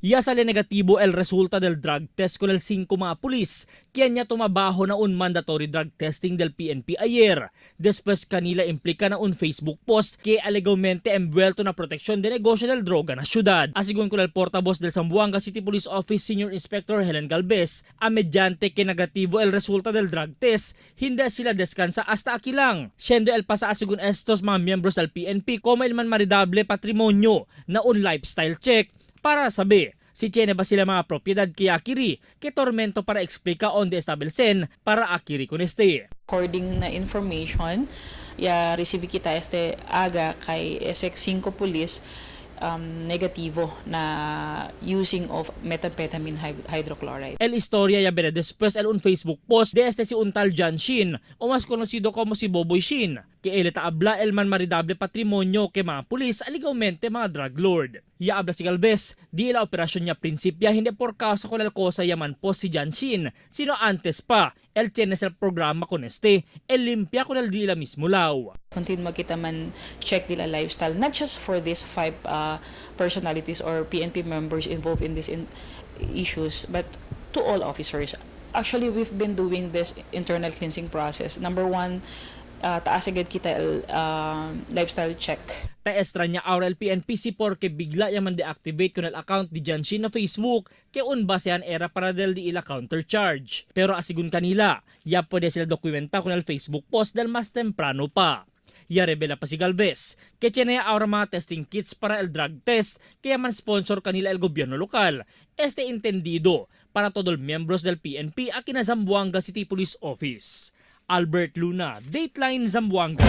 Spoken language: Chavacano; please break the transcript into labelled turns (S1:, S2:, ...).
S1: Ya sale negatibo el resulta del drug test con el 5 mga pulis, kaya niya tumabaho na un mandatory drug testing del PNP ayer. Después kanila implika na un Facebook post que alegadamente envuelto na proteksyon de negosyo del droga na syudad. Asigun con el portavoz del Zamboanga City Police Office Senior Inspector Helen Galvez, a mediante que negativo el resulta del drug test, hindi sila descansa hasta aquí lang. Siendo el pasa asigun estos mga miembros del PNP como el man maridable patrimonio na un lifestyle check para sabi si tiene ba sila mga propiedad kay Akiri que tormento para explica onde establecen para Akiri con este.
S2: According na information, ya receive kita este aga kay SX5 police negativo na using of methamphetamine hydrochloride.
S1: El historia ya veré después el un Facebook post de este si un tal John Shin o mas conocido como si Boboy Shin que él habla el man maridable patrimonio que mga pulis aligawmente mga drug lord. Ya habla si Galvez, di la operasyon niya prinsipya hindi por causa con el cosa yaman po si John Shin, sino antes pa, el tiene el programa con este, el limpia con el di la mismo law.
S2: Continue kita man check nila lifestyle, not just for these five personalities or PNP members involved in these issues, but to all officers. Actually, we've been doing this internal cleansing process. Number one, taas agad kita lifestyle check.
S1: Ta extraña ahora el PNP si porque bigla yaman deactivate con el account di John Shin na Facebook que un basehan era para del di ila counter charge. Pero asigun kanila, ya pwede sila dokumenta con el Facebook post del mas temprano pa. Ya revela pa si Galvez que tiene ahora mga testing kits para el drug test kaya man sponsor kanila el gobyerno lokal. Este entendido para todos los miembros del PNP aquí na Zamboanga City Police Office. Albert Luna, Dateline Zamboanga.